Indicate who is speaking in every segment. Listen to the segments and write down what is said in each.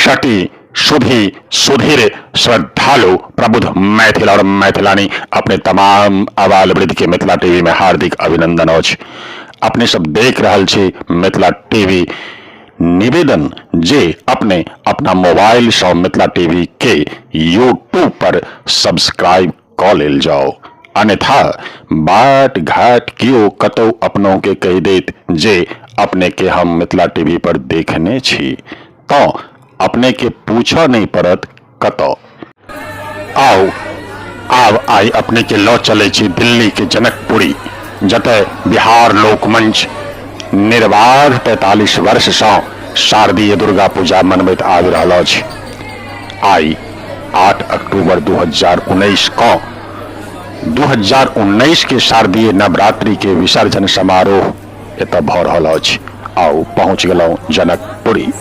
Speaker 1: सटी सुधी सुधीर श्रद्धालु प्रबुद्ध मैथिल और मैथिलानी अपने तमाम आबाल वृद्ध के मिथिला टीवी में हार्दिक अभिनंदन अछि। अपने सब देख रहल छी मिथिला टीवी। निवेदन जे अपने अपना मोबाइल सँ मिथिला टीवी के यूट्यूब पर सब्सक्राइब कऽ लेल जाओ, अन्यथा बाट घाट कियो कतौ अपनों के कहि देत जे अपने के हम मिथिला टीवी पर देखने छी, तँ अपने के पूछऽ नहि पड़त कतऽ। आउ आब आइ अपने के लऽ चलै छी दिल्ली के जनकपुरी, जतय बिहार लोक मंच निर्बाध 45 वर्ष सँ शारदीय दुर्गा पूजा मनबैत आबि रहल अछि। आइ 8 अक्टूबर 2019 क 2019 के शारदीय नवरात्रि के विसर्जन समारोह एतय भऽ रहल अछि। आउ पहुँच गेलहुँ जनकपुरी।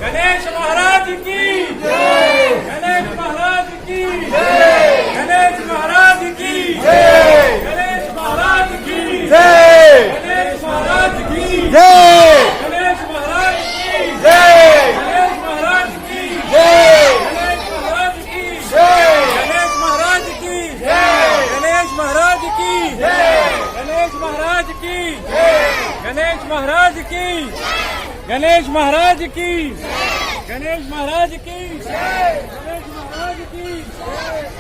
Speaker 2: गणेश महाराज की जय, गणेश महाराज की जय, गणेश महाराज की जय, गणेश महाराज की जय, गणेश महाराज की जय, गणेश महाराज की जय, गणेश महाराज की जय, गणेश महाराज की जय, गणेश महाराज की जय, गणेश महाराज की जय, गणेश महाराज की जय, गणेश महाराज की, गणेश महाराज की, गणेश महाराज की, गणेश महाराज की,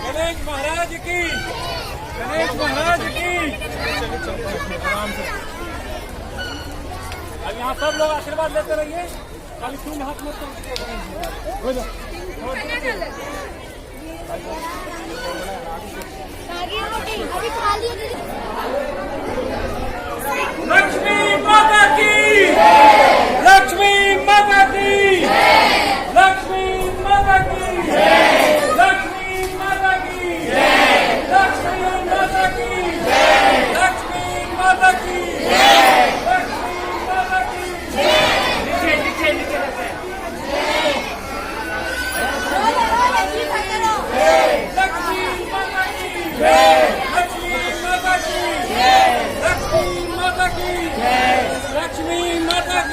Speaker 2: गणेश महाराज की, गणेश महाराज की। अब यहाँ सब लोग आशीर्वाद लेते रहिए, खाली तुम हाथ मत। लक्ष्मी माता की, लक्ष्मी माता की, लक्ष्मी माता की, लक्ष्मी माता की, लक्ष्मी माता की, लक्ष्मी माता की, लक्ष्मी माता की। नीचे नीचे नीचे। लक्ष्मी माता की, लक्ष्मी माता की, लक्ष्मी माता की, लक्ष्मी माता की।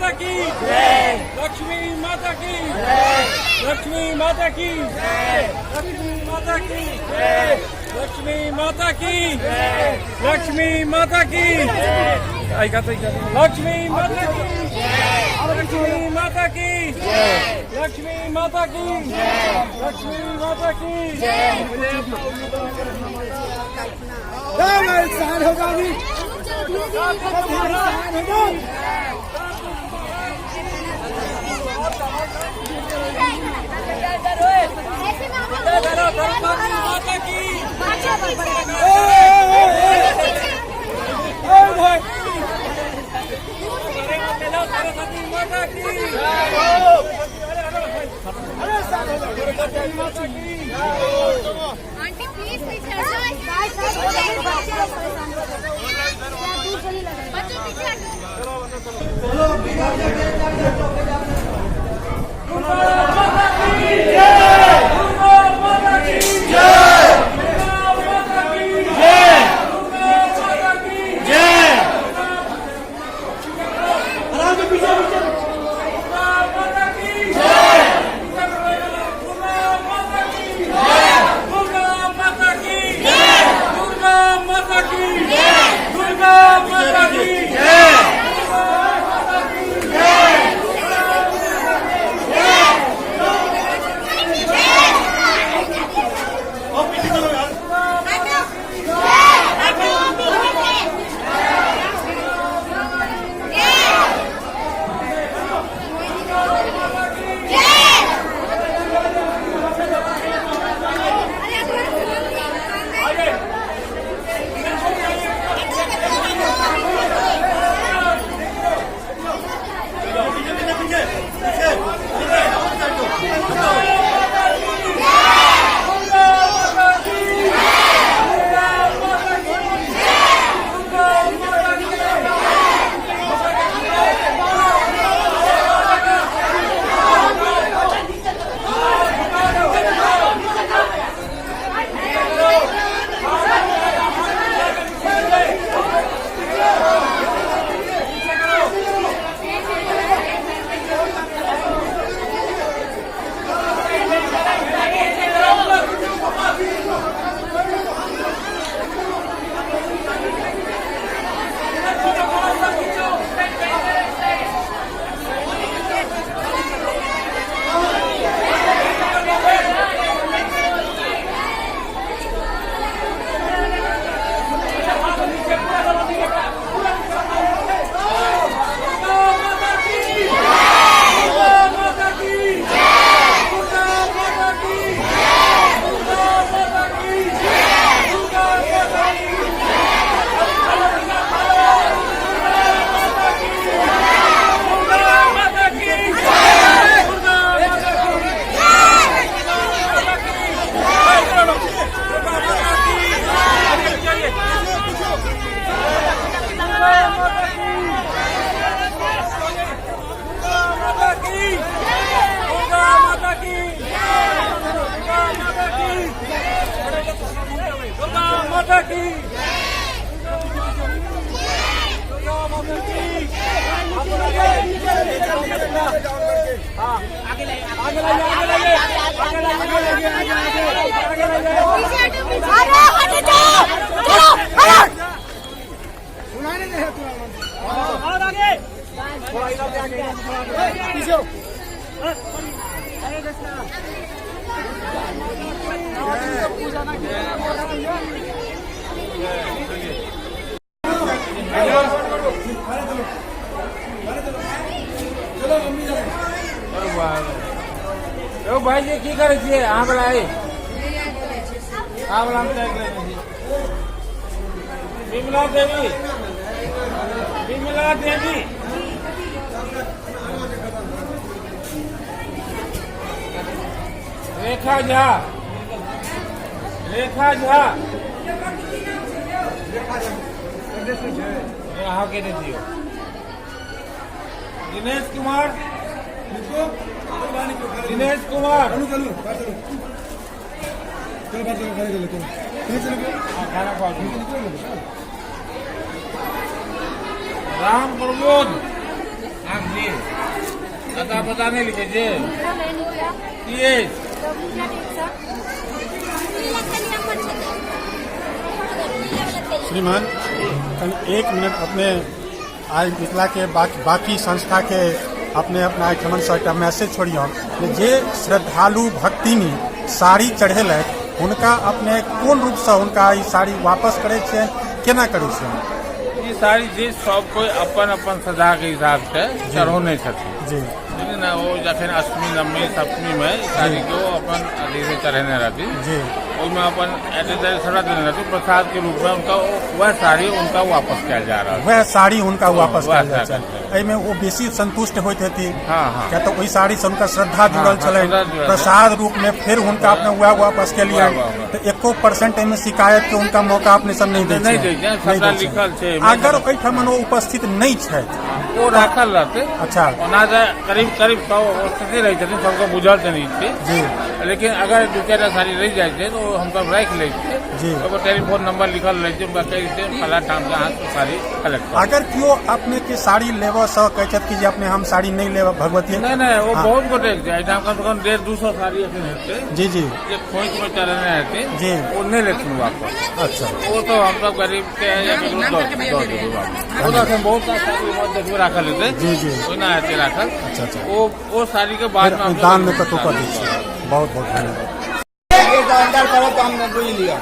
Speaker 2: माता की जय। लक्ष्मी माता की जय। लक्ष्मी माता की जय। लक्ष्मी माता की जय। लक्ष्मी माता की जय। लक्ष्मी माता की जय। लक्ष्मी माता की जय। लक्ष्मी माता की जय। लक्ष्मी माता की जय। लक्ष्मी माता की जय। माता की सरस्वती माता की सरस्वती माता की।
Speaker 3: आंटी प्लीज पीछे हटो। बच्चों पीछे हटो।
Speaker 2: दुर्गा माता की जय। दुर्गा माता की जय। दुर्गा माता की जय। दुर्गा माता की जय। दुर्गा माता की जय। दुर्गा माता की जय। दुर्गा माता की जय। दुर्गा माता की जय। दुर्गा माता की जय। दुर्गा माता की दुर्गा माता की दुर्गा माता की। दुर्गा माता की दुर्गा माता की दुर्गा माता की दुर्गा माता की दुर्गा माता की दुर्गा माता की दुर्गा माता की दुर्गा माता की दुर्गा माता की दुर्गा माता की दुर्गा माता की दुर्गा माता की दुर्गा माता की। आगे लाइए, आगे लाइए, आगे लाइए, आगे लाइए।
Speaker 3: पीछे हटो, पीछे। अरे हट जाओ, चलो हटो।
Speaker 2: और आगे। यौ भाइजी, की करै छियै? अहाँ बला अइ, अहाँ बला हम चाय लेने छी। विमला देवी, विमला देवी, रेखा झा, रेखा झा, अहाँके नहि दियौ। दिनेश कुमार, दिनेश कुमार। हाँ, खाना खाओ। राम प्रमोद। नाम की पता पता नहि लिखै छै की अछि
Speaker 4: श्रीमान, कनि एक मिनट अपने आइ मिथिलाके बाकी संस्थाके अपने अपना एहिठमनसँ एकटा मैसेज छोड़ियौ जे श्रद्धालु भक्तिनी साड़ी चढ़ेलथि हुनका अपने कोन रूपसँ हुनका ई साड़ी वापस करै छियनि, केना करै छियनि?
Speaker 2: ई साड़ी जे सब कोइ अपन अपन श्रद्धाके हिसाबसँ चढ़ौने छथिन बुझलियै ने, ओ जखन अष्टमी नवमी सप्तमीमे ई साड़ीके ओ अपन अथीसँ चढ़ेने रहथिन, ओहिमे अपन एड्रेस सबटा देने रहथिन, प्रसादके रूपमे हुनका वएह साड़ी हुनका वापस कयल जा रहल।
Speaker 4: वएह साड़ी हुनका वापस
Speaker 2: वएह
Speaker 4: कयल जाइ
Speaker 2: साड़ी।
Speaker 4: छनि। एहिमे ओ बेसी संतुष्ट होइत हेथिन,
Speaker 2: हँ, हँ।
Speaker 4: किया तऽ ओहि साड़ीसँ हुनकर श्रद्धा जुड़ल छलनि।
Speaker 2: श्रद्धा जुड़ल।
Speaker 4: प्रसाद रूपमे फेर हुनका अपने वएह वापस केलियनि,
Speaker 2: वएह, वएह।
Speaker 4: तऽ एको परसेंट एहिमे शिकायतके हुनका मौका अपने सब नहि दै
Speaker 2: नहि
Speaker 4: छियनि।
Speaker 2: दै छियनि,
Speaker 4: नहि
Speaker 2: सबटा
Speaker 4: दै छियनि।
Speaker 2: लिखल छै एहिमे।
Speaker 4: अगर ओहिठाम ओ उपस्थित नहि छथि?
Speaker 2: ओ राखल रहतै। ओना तऽ करीब करीब 100 स्थिति रहै छथिन, सबके बुझल छनि ई चीज। लेकिन अगर दू चारिटा साड़ी रहि जाइ छै तऽ ओ हमसब राखि लै छियै। ओकर टेलीफोन नंबर लिखल रहै छै, हुनका कहि दै छियै फलां ठाम से अहाँ साड़ी कलेक्ट करू।
Speaker 4: अगर केओ अपने के साड़ी लेबऽ सँ कहै छथि कि जे अपने हम साड़ी नहि लेब भगवती?
Speaker 2: नहि नहि, ओ बहुत गोटे छै एहिठाम, कम से कम 150-200 साड़ी एखन हेतै
Speaker 4: जी जी
Speaker 2: जे खोंइछ मे चढ़ेने हेथिन, ओ नहि लेथिन वापस। ओ तऽ हमसब गरीब के या केकरो दऽ देबै वापस। ओ तऽ एखन बहुत सारा साड़ी उम्हर देखबै राखल हेतै।
Speaker 4: जी जी
Speaker 2: ओहिना हेतै राखल।
Speaker 4: अच्छा अच्छा
Speaker 2: ओ साड़ी के बाद
Speaker 4: फेर
Speaker 2: मे हमसब
Speaker 4: दान मे कतहु कऽ दै छियै। बहुत बहुत धन्यवाद।
Speaker 5: अंदर करो तो हम बुझि लिअ।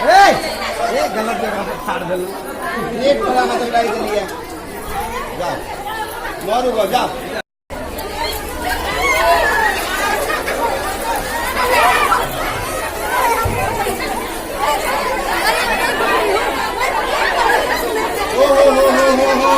Speaker 5: ए गलत जगह पर ठाढ़ भेलहुँ। एक टोला मतलब लागि देलियै। जाओ मरू गो जाओ। ओ हो हो हो हो हो।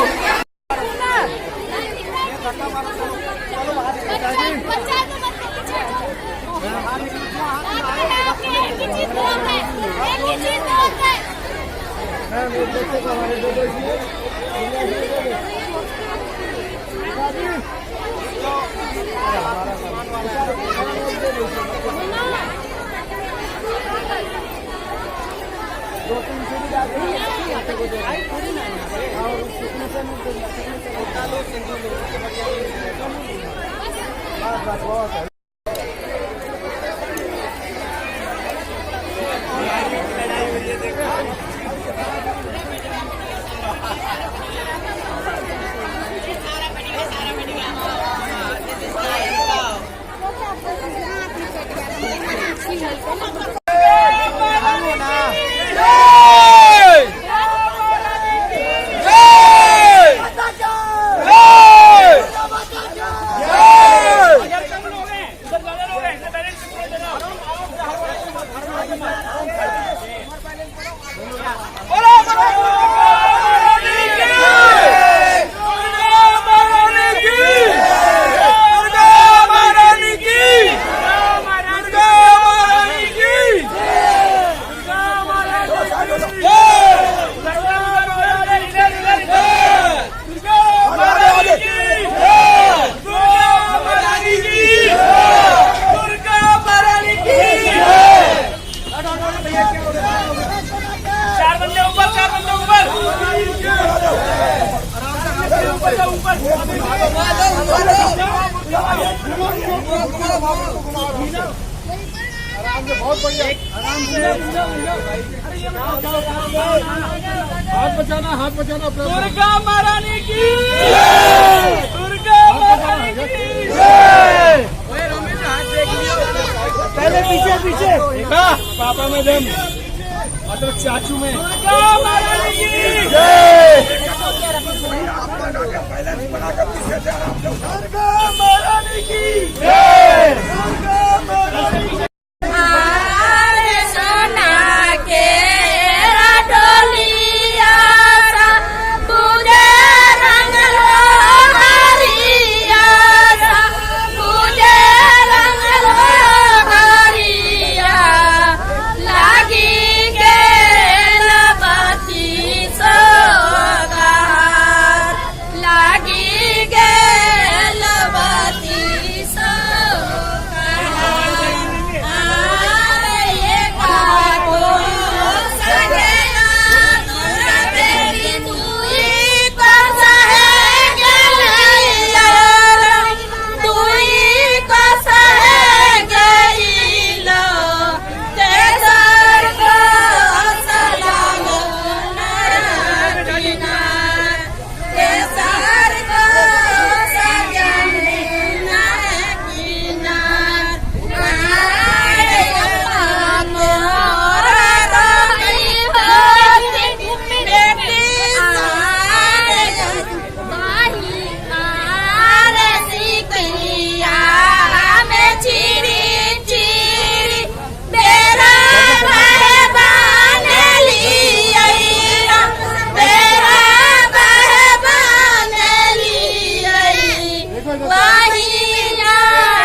Speaker 2: दुर्गा महारानी की, दुर्गा महारानी की। पहले पीछे पीछे पापा में दम, मतलब चाचू में। दुर्गा महारानी की। दुर्गा महारानी की। दुर्गा महारानी की।
Speaker 3: आरे सोना के डोलिया सा पूजे रंग हरिया सा, पूजे रंग हरिया, लागी गेल बत्ती सोगार, लागी गेल बत्ती। वही राम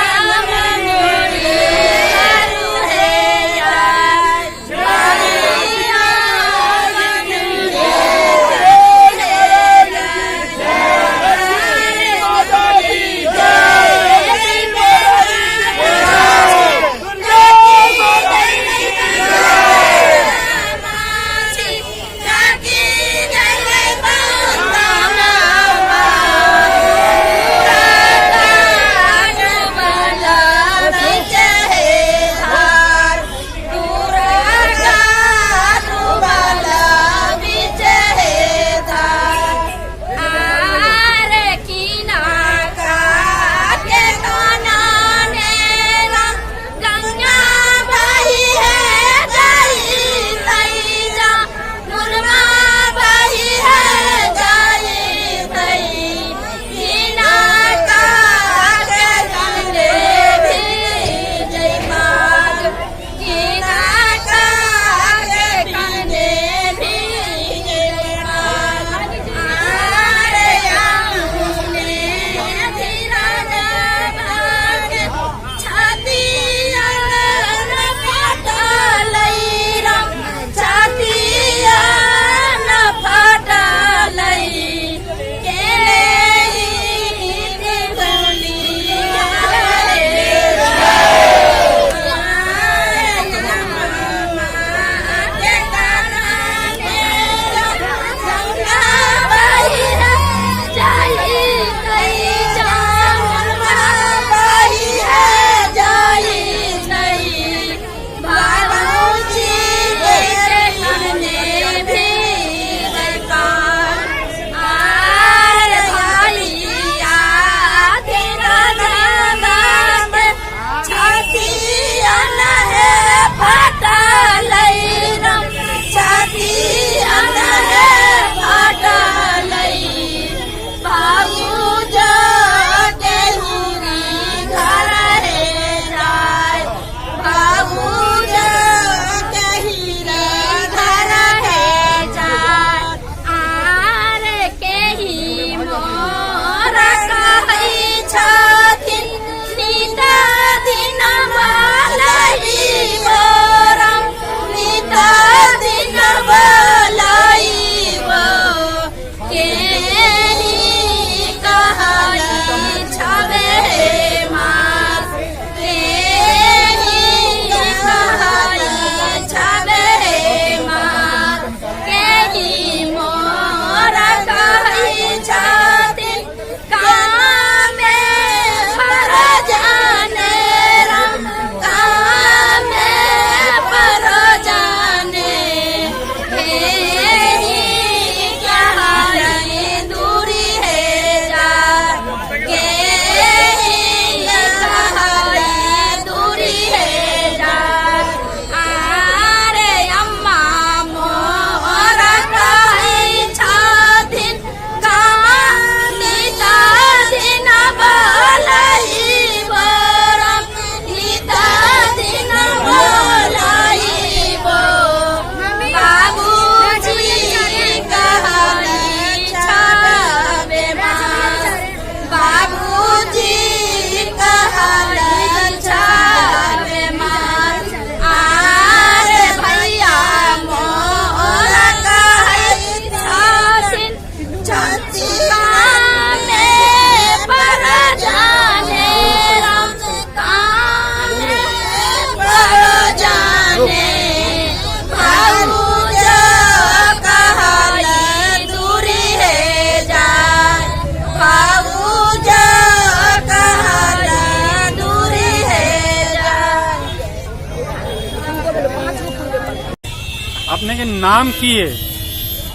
Speaker 4: अपने के नाम की है?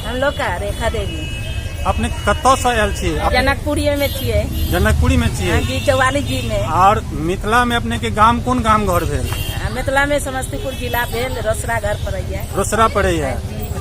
Speaker 6: हम लोग का रेखा देवी।
Speaker 4: अपने कतौ से आयल छी?
Speaker 6: जनकपुरी में छियै।
Speaker 4: जनकपुरी में छियै?
Speaker 6: हाँ जी, चौवाली जी में।
Speaker 4: और मिथिला में अपने के गाम कोन गाम घर भेल?
Speaker 6: मिथिला में समस्तीपुर जिला भेल, रोसड़ा घर पड़ैया।
Speaker 4: रोसड़ा पड़ैया।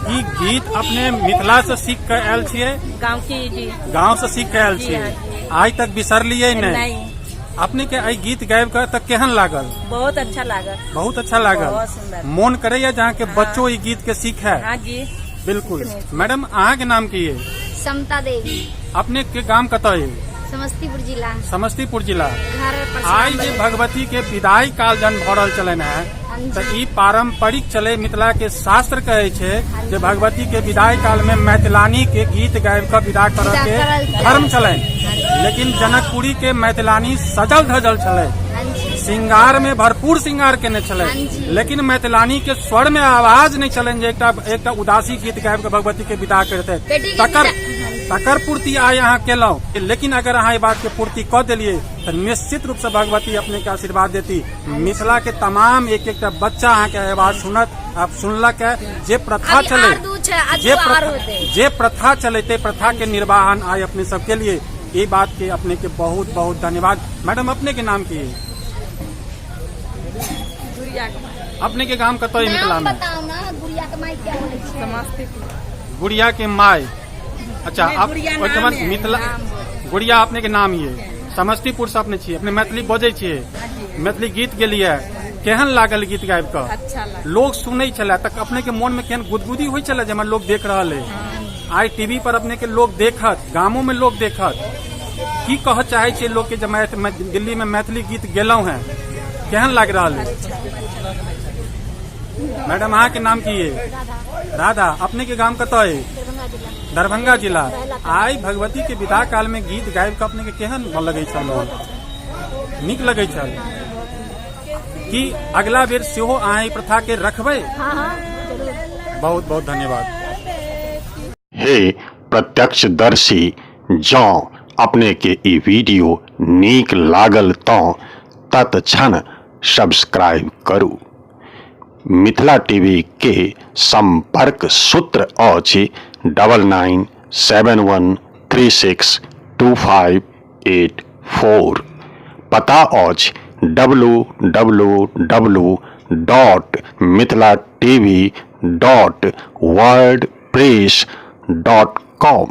Speaker 4: ई गीत अपने मिथिला से सीख के आयल छियै?
Speaker 6: गाँव की जी।
Speaker 4: गाँव से सीख के आयल
Speaker 6: जी,
Speaker 4: छियै?
Speaker 6: हाँ जी।
Speaker 4: आइ तक बिसरलियै नहीं?
Speaker 6: नहीं।
Speaker 4: अपने के एहि गीत गाबि के तऽ केहन लागल?
Speaker 6: बहुत अच्छा लागल।
Speaker 4: बहुत अच्छा लागल।
Speaker 6: बहुत सुंदर।
Speaker 4: मोन करैया जहाँ के बच्चो ई गीत के सीखे?
Speaker 6: हाँ जी।
Speaker 4: बिल्कुल। मैडम, अहाँ के नाम की है?
Speaker 7: समता देवी।
Speaker 4: अपने के गाम कतऽ है?
Speaker 3: समस्तीपुर जिला।
Speaker 4: समस्तीपुर जिला।
Speaker 3: घर पर।
Speaker 4: आइ जे भगवती के विदाई काल जन भऽ रहल छलनि हेँ, तऽ ई पारंपरिक छलै। मिथिला के शास्त्र कहै छै जे भगवती के विदाई काल में मैथिलानी के गीत गाबि कऽ विदा करऽ
Speaker 3: विदा
Speaker 4: के
Speaker 3: करल जाय।
Speaker 4: धर्म छलनि, लेकिन जनकपुरी के मैथिलानी सजल धजल छलै, श्रृंगार में भरपूर श्रृंगार केने छलै, लेकिन मैथिलानी के स्वर में आवाज नहि छलनि जे एकटा एकटा उदासी गीत गाबि कऽ भगवती के विदा करितै।
Speaker 3: बेटी के
Speaker 4: तकर
Speaker 3: विदा-
Speaker 4: तकर पूर्ति आइ अहाँ केलहुँ, लेकिन अगर अहाँ ई बात के पूर्ति कऽ देलियै तऽ निश्चित रूप से भगवती अपने के आशीर्वाद देती। मिथिला के तमाम एक एकटा बच्चा अहाँ के आवाज सुनत, आब सुनलक है। जे प्रथा
Speaker 3: अभी
Speaker 4: छलै
Speaker 3: आर दू छै, आ
Speaker 4: जे
Speaker 3: दू आर
Speaker 4: प्रथा
Speaker 3: होतै।
Speaker 4: जे प्रथा छलै, ते प्रथा के निर्वाहन आइ अपने सबके लिए, ई बात के अपने के बहुत बहुत धन्यवाद। मैडम, अपने के नाम की है? अपने के गाम कतऽ है मिथिला
Speaker 3: नाम
Speaker 4: में?
Speaker 3: बताओ ना, गुड़िया के माई क्या बोलै छै?
Speaker 4: गुड़िया के माय। अच्छा, आप
Speaker 6: गुड़िया नाम
Speaker 4: ओहिठमन
Speaker 6: है,
Speaker 4: मिथिला
Speaker 6: नाम बोल।
Speaker 4: गुड़िया अपने के नाम ये। समस्तीपुर से अपने छियै? अपने मैथिली बजै छियै? मैथिली गीत गेलियै, केहन लागल गीत गाबि कऽ?
Speaker 6: अच्छा लागल।
Speaker 4: लोग सुनै छलै तऽ अपने के मोन में केहन गुदगुदी होइ छलै जे हमरा लोग देख रहल है? आइ टीवी पर अपने के लोग देखत, गामो में लोग देखत, की कह चाहे छियै लोग के जे दिल्ली में मैथिली गीत गेलहुं हैं, केहन लागि रहल है? मैडम, अहाँ के नाम की है? राधा। अपने के गाम कतऽ है?
Speaker 3: दरभंगा जिला।
Speaker 4: दरभंगा जिला। आइ भगवती के विदा काल में गीत गाबि कऽ अपने के केहन लगै छल मोन? नीक लगै छल कि? अगला बेर सेहो अहाँ ई प्रथा के रखबै?
Speaker 3: हाँ हाँ, जरूर।
Speaker 4: बहुत बहुत धन्यवाद।
Speaker 1: हे प्रत्यक्षदर्शी, जँ अपनेके ई वीडियो नीक लागल तँ तत्क्षण सब्सक्राइब करू। मिथिला टीवी के संपर्क सूत्र अछि 9971362584। पता अछि www.mithilatv.wordpress.com।